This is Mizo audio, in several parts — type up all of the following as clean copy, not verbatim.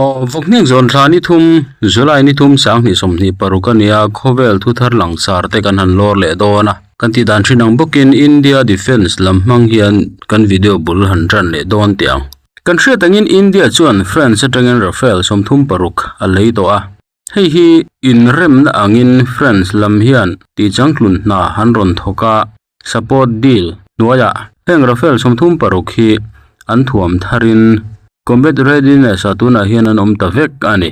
Aw, Vawkhniak zawn thla ni thum, July ni thum 2026 a nia, khawvel thuthar langsar te kan han lawr leh dawn a. Kan tih dan thin ang bawkin India Defence lam hmang hian kan video bul han tan leh dawn teh ang. Kan hriat angin India chuan France atangin Rafale 36 a lei tawh a. Hei hi inremna angin France lam hian tihchangtlun hna an rawn thawk a, Support deal hnuaiah heng Rafale 36 hi an thuam tharin combat readiness ah tunah hian an awm ta vek a ni.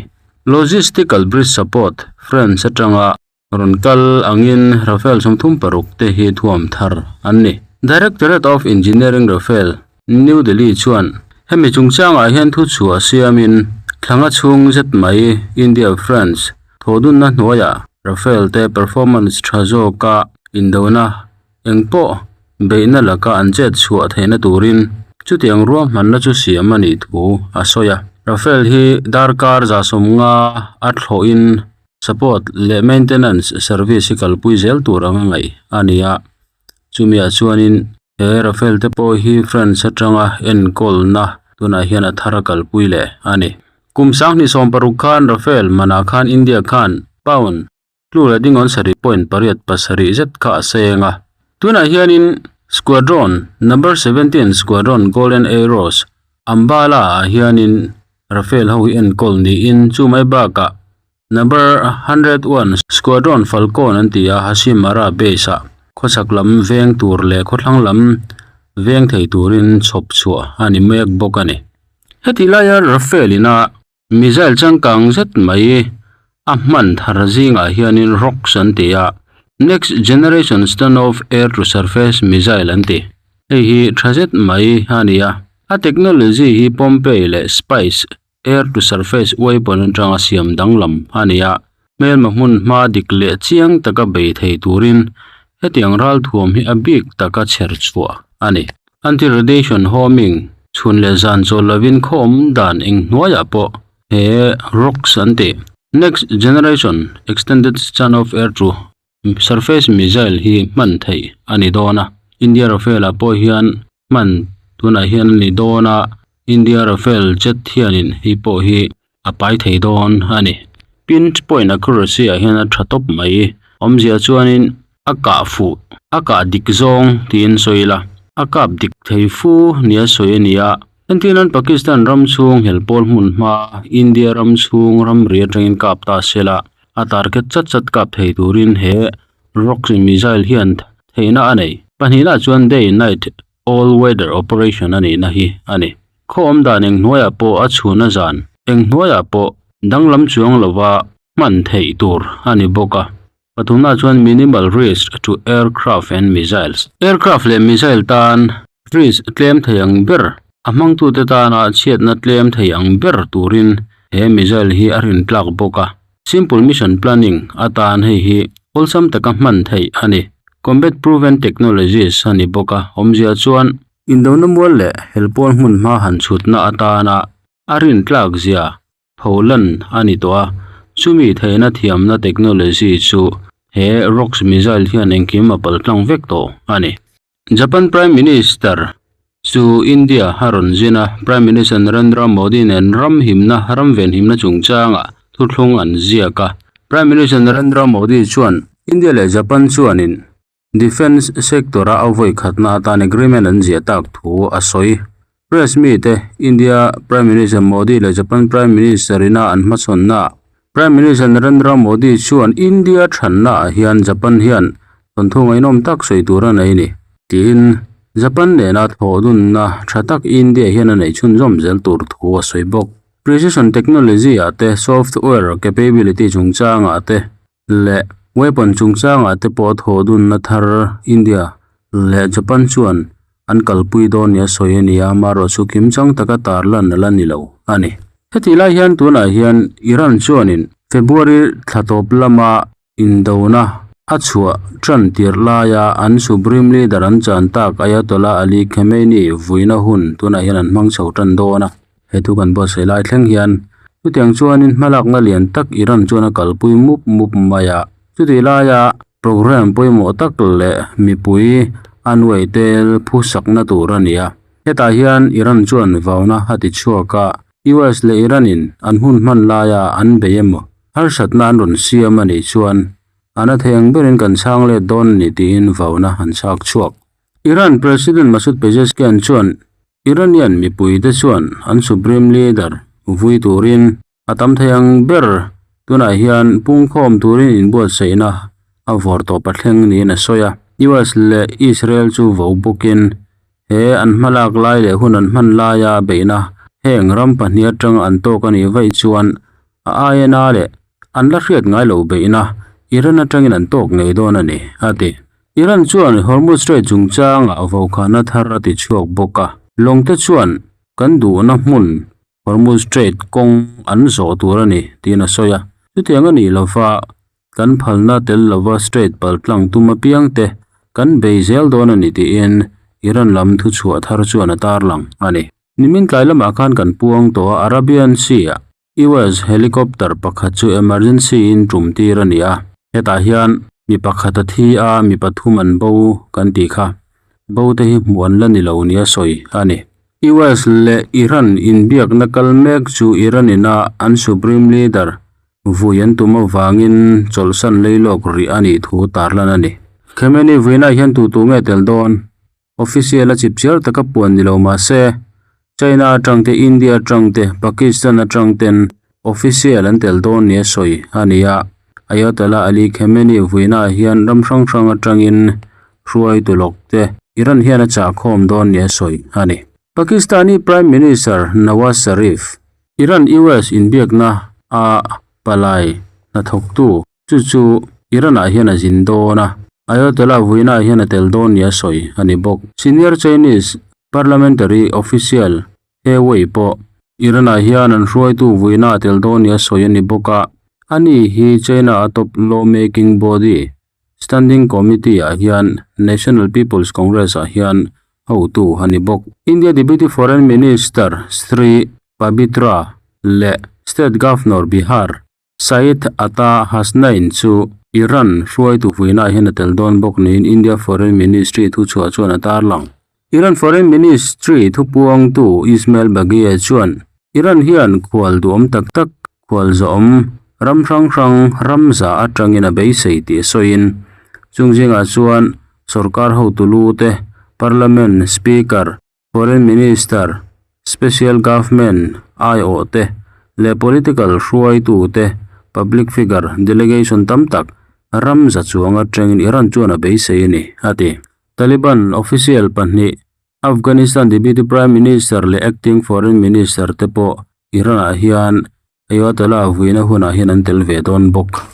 Logistical bridge support France atanga rawn kal angin Rafale 36 te hi thuam thar an ni. Directorate of Engineering Rafale, New Delhi chuan hemi chungchangah hian thuchhuah siamin thlanga chhung zet mai India-France thawhdunna hnuaiah Rafale te performance tha zawka indona engpawh beihna laka an chet chhuah theihna turin chutiang ruahmanna chu siam a nih thu a sawi a. Rafale hi darkar 150 a thlawhin support leh maintenance service hi kalpui zel tur anga ngaih a ni a, chumiah chuanin he Rafale te pawh hi France atanga enkawlna tunah hian a thar a kalpui leh a ni. Kum 2016 khan Rafale manah khan India khan pound tlu leh dingawn sarih point pariat pasarih zet kha a seng a. Tunah hianin Squadron number 17 Squadron Golden Arrows Ambala ah hianin Rafale ho hi enkawl niin chu mai bakah number 101 Squadron Falcon an ti a Hasimara base ah khawchhak lam veng tur leh khawthlang lam veng thei turin chhawp chhuah a ni mek bawk a ni. Heti laia Rafale ina missile changkang zet mai a hman thar zingah hianin rocks an ti a, next generation standoff air to surface missile an ti. Hei hi tha zet mai a ni a, a technology hi Pompey leh Spice air to surface weapon atanga siam danglam a ni a, hmelma hmun hma dik leh chiang taka bei thei turin hetiang ralthuam hi a bik taka chher chhuah a ni. Anti-radiation homing chhun leh zan chawl lovin khaw awm dan eng hnuaiah pawh he rocks an ti. Next generation extended standoff air to surface missile hi hman theih a ni dawn a, India Rafale ah pawh hian hman tunah hian a ni dawn a, India Rafale jet hianin hei pawh hi a pai thei dawn a ni. Pin point accuracy ah hian a tha tawp mai, awmzia chuanin a kah fuh a kah dik zawng tiin sawi ila a kap dik thei fu nia sawi a ni a, entirnan Pakistan ram chhung helpawl hmun hma India ram chhung ramri atangin kap ta sela a target chat chat kap thei turin he rocks missile hian theihna a nei. Pahnihna chuan day night all weather operation a nihna hi a ni. Khaw awm dan eng hnuaiah pawh a chhun a zan eng hnuaiah pawh danglam chuang lova hman theih tur a ni bawk a. Pathumna chuan minimal risk to aircraft and missiles. Aircraft leh missile tan risk tlem thei ang ber a hmangtute tana chhiatna tlem thei ang ber turin he missile hi a rintlak bawk a. Simple mission planning atan hei hi awlsam taka hman theih a ni. Combat proven technologies a ni bawk a, awmzia chuan indona mual leh helpawl hmun hma han chhutna atana a rintlak zia pholan a ni tawh a. Chumi theihna thiamna technology chu he Rocks missile hian engkim a paltlang vek tawh a ni. Japan Prime Minister chu India a rawn zin a, Prime Minister Narendra Modi nen ram himna, ram venhimna chungchangah thuthlung an ziak a. Prime Minister Narendra Modi chuan India leh Japan chuanin Defence sector-a a vawi khatna atan agreement an ziah tak thu a sawi. Press mite India Prime Minister Modi leh Japan Prime Minister ina an hmachhawnnaah Prime Minister Narendra Modi chuan India thannaah hian Japan hian thawnthu ngaihnawm tak sawi tur a nei ni tiin Japan nena thawhdunna tha tak India hian a neih chhunzawm zel tur thu a sawi bawk. Precision technology ah te, software capability chungchangah te leh weapon chungchangah te pawh thawhdunna thar India leh Japan chuan an kalpui dawn nia sawi a ni a, amaherawhchu kimchang taka tarlan a la ni lo a ni. Hetih lai hian tunah hian Iran chuanin February thla tawp lama indona a chhuah tan tirh laia an Supreme Leader an chan tak Ayatollah Ali Khamenei vuina hun tunah hian an hmang chho tan dawn a, he thu kan buatsaih lai thleng hian chutiang chuanin hmalakna lian tak Iran chuan a kalpui mup mup mai a, chutih laia programme pawimawh tak leh mipui a nuai tel phusakna tur a ni a, hetah hian Iran chuan vauna a ti chhuak a. US leh Iran in an hun hman laia an bei emaw harsatna an rawn siam a nih chuan a na thei ang berin kan chhang let dawn a ni tiin vauna an chhak chhuak. Iran President Masoud Pezeshkian chuan Iranian mipuite chuan an Supreme Leader vui turin A tam thei ang ber, tunah hian pungkhawm turin inbuatsaihna a vawr tawp a thleng niin a sawi a. US leh Israel chu vo bawkin he an hmalak lai leh hun an hman laia beihna heng ram pahnih atanga an tawk a nih vaih chuan a aina leh an la hriat ngai lo beihna Iran atangin an tawk ngei dawn a ni, a ti. Iran chuan Hormuz Strait chungchangah vokhana thar a ti chhuak bawk a, lawngte chuan kan duhna hmun Hormuz Strait kawng an zawh tur a ni tiin a sawi a. Chutiang a nih lova, kan phalna tel lova Strait paltlang tum apiangte kan bei zel dawn a ni tiin Iran lam thuchhuah thar chuan a tarlang a ni. Nimin tlai lamah khan kan puang tawh a, Arabian Sea-ah US helicopter pakhat chu emergency in tum tir a ni a, hetah hian mi pakhat a thi a, mi pathum an bo kan tih kha. Bo te hi hmuh an la ni lo nia sawi a ni. US leh Iran inbiakna kal mek chu Iran ina an Supreme Leader vui an tum avangin chawlhsan leilawk rih a nih thu tarlan a ni. Khamenei vuinaah hian tu tu nge tel dawn? Official a chip chiar taka puan ni lo mah se, China atang te, India atang te, Pakistan atang ten official an tel dawn nia sawi a ni a. Ayatollah Ali Khamenei vuinaah hian ram hrang hrang atangin hruaitu lawk te Iran hian a chah khawm dawn nia sawi a ni. Pakistani Prime Minister Nawaz Sharif, Iran-US inbiakna a palai hnathawktu chu chu Iran-ah hian a zin dawn a, Ayatollah vuinaah hian a tel dawn nia sawi a ni bawk. Senior Chinese parliamentary official He Wei pawh Iran-ah hian an hruaitu vuina a tel dawn nia sawi a ni bawk a, ani hi China-a top lawmaking body Standing Committee ah hian National People's Congress ah hian hotu a ni bawk. India Deputy Foreign Minister Sri Pabitra leh State Governor Bihar Syed Ata Hasnain chu Iran hruaitu vuinaah hian a tel dawn bawk niin India Foreign Ministry thuchhuah chuan a tarlang. Iran Foreign Ministry thupuangtu Ismail Baghaei chuan Iran hian khual duhawm tak tak Khual zawhawm ram hrang hrang ram za atangin a beisei tih sawiin chung zingah chuan sorkar hotu lu te, Parliament Speaker, Foreign Minister, Special Government aiawh te leh political hruaitu te, public figure, delegation tam tak ram za chuang atangin Iran chuan a beisei a ni, a ti. Taliban official pahnih Afghanistan Deputy Prime Minister leh Acting Foreign Minister te pawh Iran-ah hian Ayatollah vuina hunah hian an tel ve dawn bawk.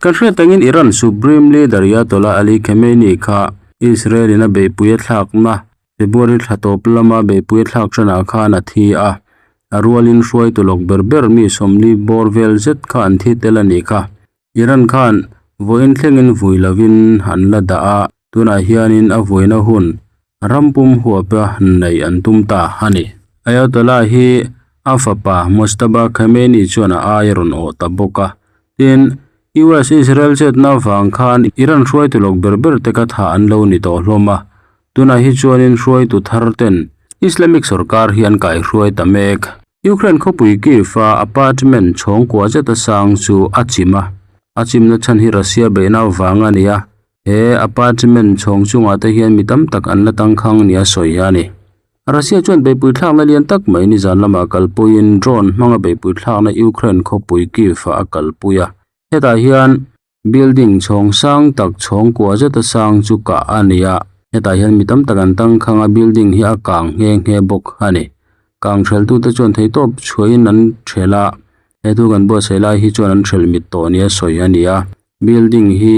Kan hriat angin Iran Supreme Leader Ayatollah Ali Khamenei kha Israel-in a beihpui a thlakna February thla tawp lama beihpui a thlak ṭanah khan a thi a, a rualin hruaitu lawk ber ber mi 40 bawr vel zet kha an thi tel a nih kha. Iran khan vawiin thlengin vui lovin an la dah a, tunah hianin a vuina hun ram pum huapa neih an tum ta a ni. Ayatollah hi a fapa Mojtaba Khamenei chuan a ai a rawn awh ta bawk a, tin, US-Israel chetna avang khan Iran hruaitu lawk ber ber te kha thah an lo ni tawh hlawm a, tunah hi chuanin hruaitu thar ten Islamic sorkar hi an kaihruai ta mek. Ukraine khawpui Kyiv-a apartment chhawngkua zeta sang chu a chim a, a chimna chhan hi Russia beihna avang a ni a, he apartment chhawng chungah te hian mi tam tak an la tangkhang nia sawi a ni. Russia chuan beihpui thlakna lian tak mai nizan lamah kalpuiin drone hmanga beihpui thlakna Ukraine khawpui Kyiv-ah a kalpui a, hetah hian Building chhawng sang tak chhawngkua zeta sang chu kah a ni a, hetah hian mi tam tak an tangkhang a, building hi a kang nghe nghe bawk a ni. Kang theltute chuan theihtawp chhuahin an thelh a, he thu kan buatsaih lai hi chuan an thelh mit tawh nia sawi a ni a, building hi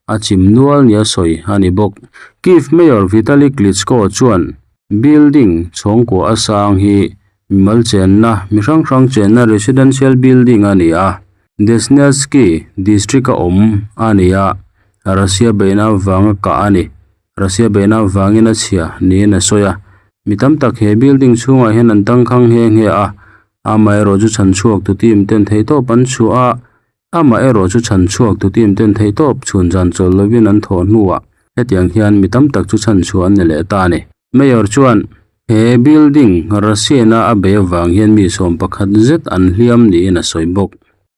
a chim nual nia sawi a ni bawk. Kyiv Mayor Vitali Klitschko chuan building chhawngkua a sang hi mimal chenna, mi hrang hrang chenna residential building a ni a. Desnyatsky district-a awm a ni a, Russia beihna avanga kah a ni. Russia beihna avangin a chhia niin a sawi a. Mi tam tak he building chhungah hian an tangkhang nghe nghe a, amaherawh chu chhanchhuak tu team ten theihtawp an chhuah a, amaherawh chu chhanchhuak tu team ten theihtawp chhun zan chawl lovin an thawh hnuah hetiang hian mi tam tak chu chhanchhuah an ni leh ta a ni. Mayor chuan. He building Russia-in a a bei avang hian mi 11 zet an hliam niin a sawi bawk.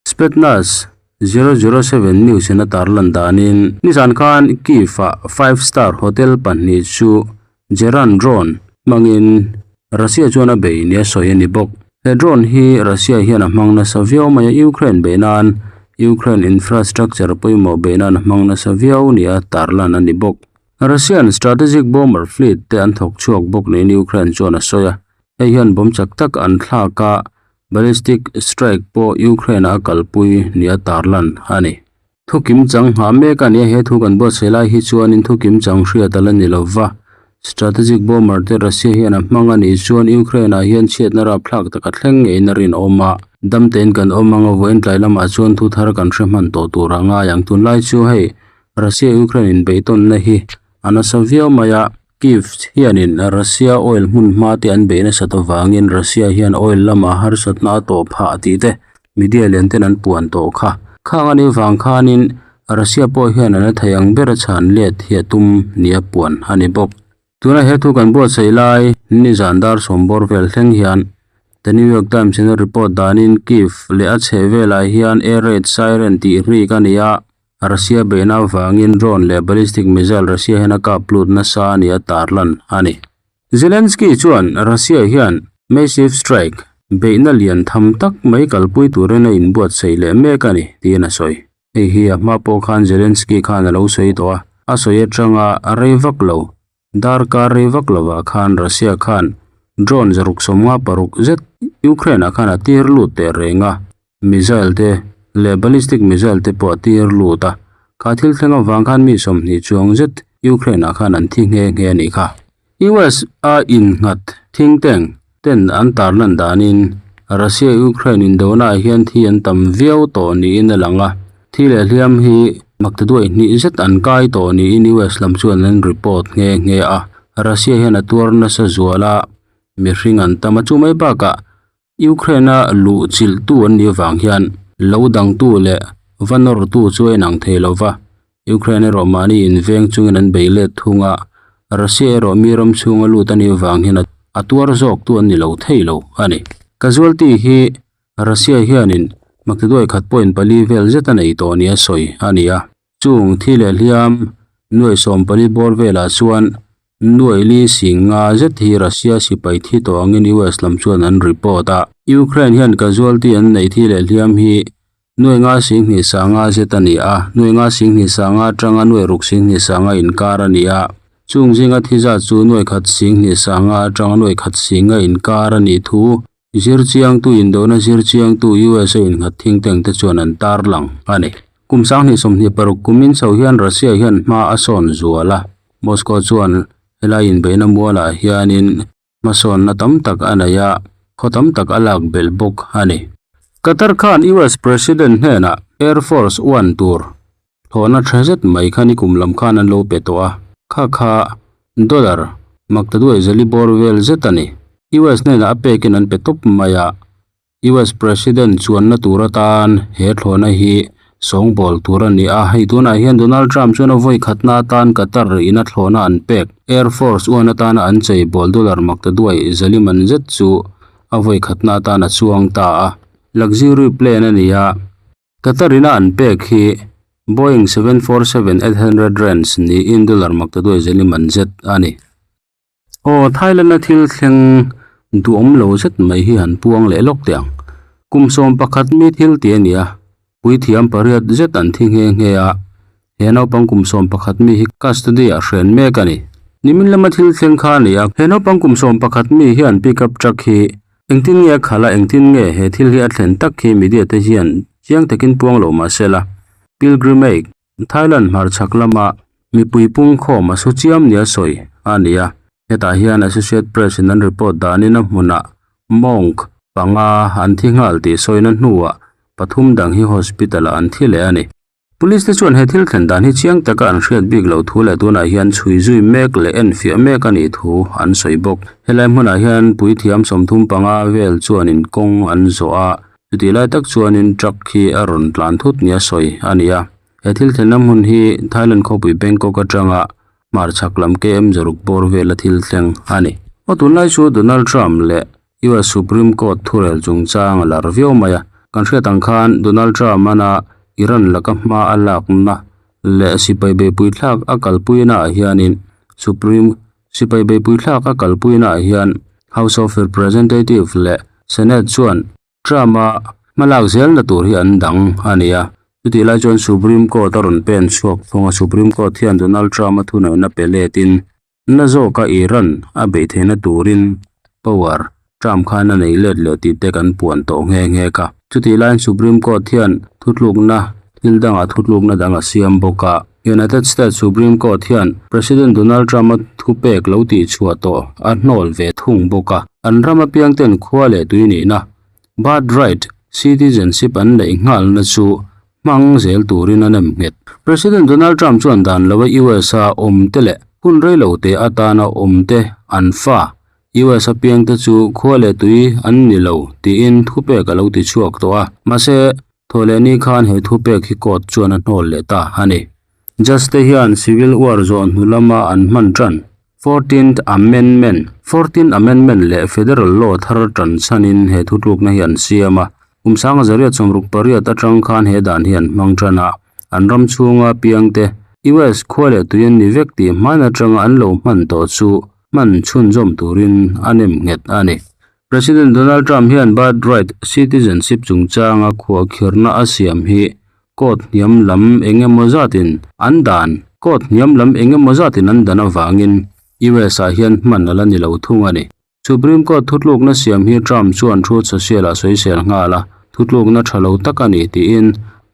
Spetnaz 007 news in a tarlan danin nizan khan Kyiv-ah five star hotel pahnih chu Geran drone hmangin Russia chuan a bei nia sawi a ni bawk. He drone hi Russia hian a hmang nasa viau mai a, Ukraine bei nan Ukraine infrastructure pawimawh bei nan a hmang nasa viau nia tarlan a ni bawk. Russian strategic bomber fleet te an thawk chhuak bawk niin Ukraine chuan a sawi a, hei hian bomb chak tak an thlak a, ballistic strike pawh Ukraine ah a kalpui nia tarlan a ni. Thu kim chang nghah mek a ni a, he thu kan buatsaih lai hi chuanin thu kim chang hriat a la ni lo va. Strategic bomber te Russia hian a hmang a nih chuan Ukraine ah hian chhiatna rapthlak tak a thleng ngeiin a rinawm a. Dam tein kan awm ang a, vawiin tlai lamah chuan thu thar kan hre hman tawh tur a ngai ang. Tunlai chu hei Russia-Ukraine inbeihtawnna hi a nasa viau mai a, Kyiv hianin Russia oil hmun hma te an beih nasat avangin Russia hian oil lamah harsatna a tawh phah tih te media lian ten an puan tawh kha. Khang a nih vang khanin Russia pawh hian a la thei ang ber a chhan let hi a tum nia puan a ni bawk. Tuna he thu kan buatsaih lai nizan dar sawm bawr vel thleng hian The New York Times in a report danin Kyiv leh a chheh velah hian air raid siren tih rik a ni a. Russia beihna avangin drone leh ballistic missile Russia hian a kap lut nasa a ni a tarlan a ni. Zelensky chuan Russia hian massive strike beihna lian tham tak mai kalpui turin a inbuatsaih leh mek a ni tiin a sawi. Hei hi a hma pawh khan Zelensky khan a lo sawi tawh a, a sawi atanga rei vak lo Darkar rei vak lovah khan Russia khan drone zaruk 56 zet Ukraine ah khan a tir lut teh reng a, missile te leh ballistic missile te pawh a tir lut a, kha thil thleng avang khan mi 20 chuang zet Ukraine ah khan an thi nghe nghe a nih kha. US a innghat think tank ten an tarlan danin Russia-Ukraine indona ah hian thi an tam viau tawh niin a lang a, thi leh hliam hi maktaduai hnih zet an kai tawh niin US lam chuan an report nghe nghe a, Russia hian a tuar nasa zual a, mihring an tam a, chu mai bakah Ukraine-a luh chilhtu an nih avang hian lo dangtu leh va nawrtu chu a inang thei lo va, Ukraine erawh mahni inveng chungin an bei let thung a, Russia erawh mi ram chhunga lut a nih vang hian a tuar zawk tu an ni lo thei lo a ni. Casualty hi Russia hianin maktaduai khat point pali vel zet a nei tawh nia sawi a ni a, chung thi leh hliam nuai 14 bawr velah chuan nuai li sing nga zet hi Russia sipai thi tawh angin US lam chuan an report a. Ukraine hian casualty an nei thi leh hliam hi Nuai nga 20 sanga zet a ni a, nuai nga 20 sanga atanga nuai ruk 20 sanga inkar a ni a. Chung zinga thi zat chu nuai khat 20 sanga atanga nuai khat singa inkar a nih thu zirchiangtu indona zirchiangtu USA innghat think tank te chuan an tarlang a ni. Kum 2026 kumin chho hian Russia hian hma a sawn zual a, Moscow chuan helai inbeihna mualah hianin Hmasawnna tam tak a nei a, khaw tam tak a lak belh bawk a ni. Qatar khan US President hnenah Air Force One tur thlawhna tha zet mai kha nikum lam khan an lo pe tawh a, kha kha dollar maktaduai zali bawr vel zet a ni. US hnenah a pekin an pe tawp mai a, US President chuanna tur atan he thlawhna hi sawngbawl tur a ni a, hei tunah hian Donald Trump chuan a vawi khatna atan Qatar ina thlawhna an pek Air Force One atana an cheibawl dollar maktaduai zaliman zet chu a vawi khatna atan a chuang ta a, luxury plane a ni a, Qatar ina an pek hi Boeing 747-800 range niin dollar maktaduai zaliman zet a ni. Aw, Thailand-a thil thleng duhawm lo zet mai hi han puang leh lawk teh ang. Kum 11 mi thil ti a ni a, puithiam pariat zet an thi nghe nghe a, he naupang kum 11 mi hi custody-ah hren mek a ni. Nimin lama thil thleng kha a ni a, he naupang kum 11 mi hian pickup truck hi engtin nge a khalh a, engtin nge he thil hi a thlen tak hi media te hian chiang takin puang lo mah se la, pilgrimage Thailand hmarchhak lama mipui pungkhawm a su chiam nia sawi a ni a, hetah hian Associate Press in an report danin a hmunah monk panga an thi nghal tih sawina hnuah pathum dang hi hospital ah an thi leh a ni. Police te chuan he thil thlen dan hi chiang taka an hriat bik loh thu leh tunah hian chhui zui mek leh enfiah mek a nih thu an sawi bawk. Helai hmunah hian puithiam 35 vel chuanin kawng an zawh a, Chutih lai tak chuanin truck hi a rawn tlan thut nia sawi a ni a, he thil thlenna hmun hi Thailand khawpui Bangkok atanga hmarchhak lam KM zaruk bawr vela thil thleng a ni. Aw tunlai chu Donald Trump leh US Supreme Court thurel chungchang a lar viau mai a, kan hriat ang khan Donald Trump ana Iran laka hma a lakna leh sipai beihpui thlak a kalpuina ah hianin Supreme sipai beihpui thlak a kalpuina ah hian House of Representative leh Senate chuan Trump-a hmalak zelna tur hi an dang a ni a, chutih lai chuan Supreme Court a rawn pen chhuak thung a, Supreme Court hian Donald Trump-a thuneihna pe letin na zawka Iran a beih theihna turin power Trump khan a nei let leh tih te kan puan tawh nghe nghe kha. Chutih laiin Supreme Court hian thutlukna thil dangah thutlukna dang a siam bawk a, United States Supreme Court hian President Donald Trump-a thupek lo tihchhuah tawh a hnawl ve thung bawk a. An ram apiangten khua leh tui nihna, birthright, citizenship an neih nghalna chu hmang zel turin a nem nghet. President Donald Trump chuan dan loa US a awmte leh hun reilote atana awmte an fa, US apiangte chu khua leh tui an ni lo tiin thupek a lo ti chhuak tawh a. Mahse, Thawhlehni khan he thupek hi court chuan a hnawl leh ta a ni. Judge te hian civil war zawh hnu lama an hman tan Fourteenth Amendment, Fourteenth Amendment, leh federal law thar tan chhanin he thutlukna hi an siam a. Kum sanga zariat 68 atang khan he dan hi an hmang tan a, an ram chhunga piangte US khua leh tui an ni vek tih hman atanga an lo hman tawh chu hman chhunzawm turin a nem nghet a ni. President Donald Trump hian birthright citizenship chungchanga khuahkhirhna a siam hi court hniam lam eng emaw zatin an dan court hniam lam eng emaw zatin an dan avangin US ah hian hman a la ni lo thung a ni. Supreme Court thutlukna siam hi Trump chuan Truth Social ah sawisel nghal a, thutlukna tha lo tak a ni tiin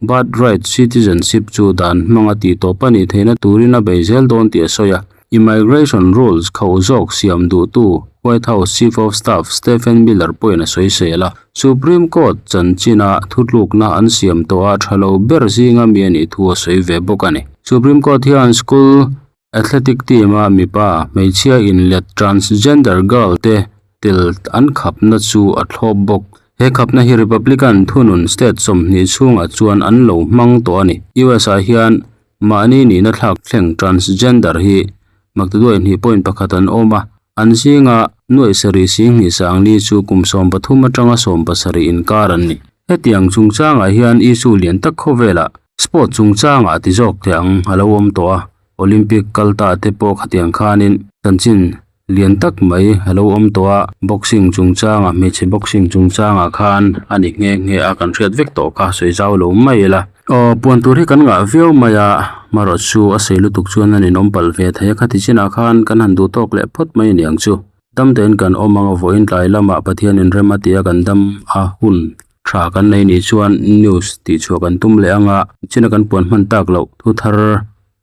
birthright citizenship chu dan hmanga tihtawp a nih theihna turin a bei zel dawn tih a sawi a. Immigration rules khauh zawk siam duhtu White House Chief of Staff Stephen Miller pawhin a sawisel a, Supreme Court chanchina thutlukna an siam tawh a tha lo ber zinga mi a nih thu a sawi ve bawk a ni. Supreme Court hian school athletic team-a mipa, hmeichhia inlet transgender girl te tel an khapna chu a thlawp bawk. He khapna hi Republican thunun state 20 chhungah chuan an lo hmang tawh a ni. US-ah hian Mahni nihna thlak thleng transgender hi maktaduai hnih point pakhat an awm a, an zinga nuaih sarih sing hnih sangli chu kum 13 atanga 17 inkar an ni. Hetiang chungchangah hian issue lian tak khawvelah sport chungchangah ti zawk teh ang a lo awm tawh a, Olympic kal ta te pawh khatiang khanin chanchin lian tak mai a lo awm tawh a, boxing chungchangah hmeichhe boxing chungchangah khan a ni nghe nghe a kan hriat vek tawh kha sawi zau lo mai ila. Aw puan tur hi kan ngah viau mai a, marawh chu a sei lutuk chuan an inawm palh ve thei a khati chinah khan kan han duh tawk leh phawt mai aniang chu. Dam tein kan awm ang a vawiin tlai lamah Pathian inrem a ti a kan dam a hun tha kan nei nih chuan news tih chhuah kan tum leh ang a, china kan puan hman tak loh thu thar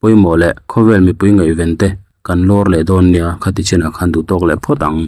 pawimawh leh khawvel mipui ngaihven te kan lawr leh dawn nia khati chinah khan duh tawk leh phawt ang.